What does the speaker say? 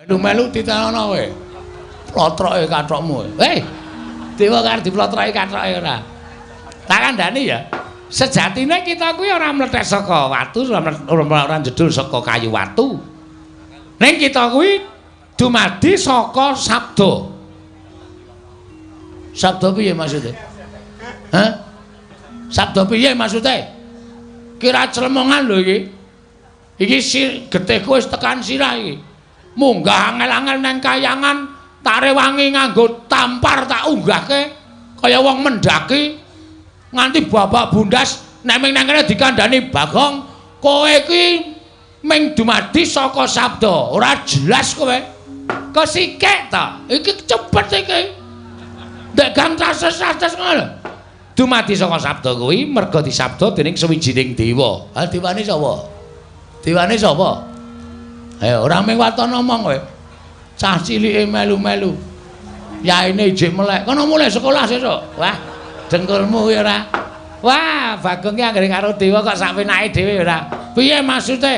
Melu-melu titenono kowe. Plotroke kathokmu. Hei. Dewa karo diplotroke kathoke ora. Tak kandhani ya. Sejatine kita kuwi ora mlethek saka watu, ora jedul saka kayu watu. Ning kita kuwi dumadi saka sabda. Sabda piye maksude? Hah? Sabda piye maksude? Kira clemongan lho iki. Iki getihku wis tekan sirah iki. Munggah angel-angel nang kayangan, tak rewangi nganggo tampar tak unggahke kaya wong mendaki nganti babak bundas nek ming nang kene dikandhani Bagong, kowe iki ming dumadi saka sabda, ora jelas kowe. Kesikek ta? Iki cepet iki. Ndek gang cases-cases ngono lho. Dumadi saka sabda kuwi merga disabda dening sawijining dewa. Ha dewane sapa? Dewane sapa? Ayo ora mung waton omong kowe. Cah cilike melu-melu. Yaine ijik melek. Kono mulih sekolah sesuk. Wah, dengkulmu kuwi ora. Wah, Bagong ki anggere karo dewa kok sak penake dhewe ora. Piye maksude?